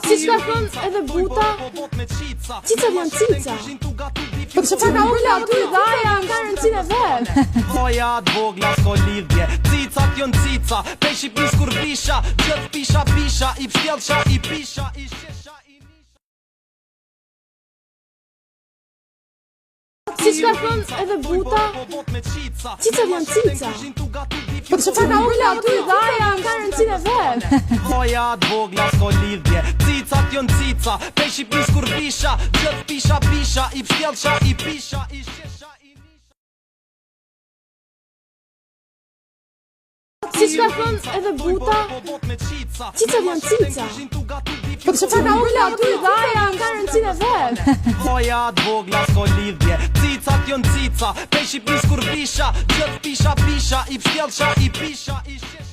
Siç ka thënë edhe Buta, cicat janë cica. Po çfarë ka ula aty dhaja ka rëndësinë e vet. Voja t'vogla s'ko lidhje Cicat jon cica Pej Shqipnis kur visha Gjithë pisha pisha I pshtjellsha i pisha I shisha i nisha Siç ka thënë edhe Buta, cicat janë cica. Po çfarë ka ula aty dhaja ka rëndësinë e vet. Voja t'vogla s'ko lidhje Cicat jon cica Pej Shqipnis kur visha Gjithë pisha pisha I pshtjellsha i pisha I shisha i nisha Siç ka thënë edhe Buta, cicat janë cica. Po çfarë ka ula aty dhaja ka rëndësinë e vet. Voja t'vogla s'ko lidhje Cicat jon cica Pej Shqipnis kur visha Gjithë pisha pisha I pshtjellsha i pisha I shisha.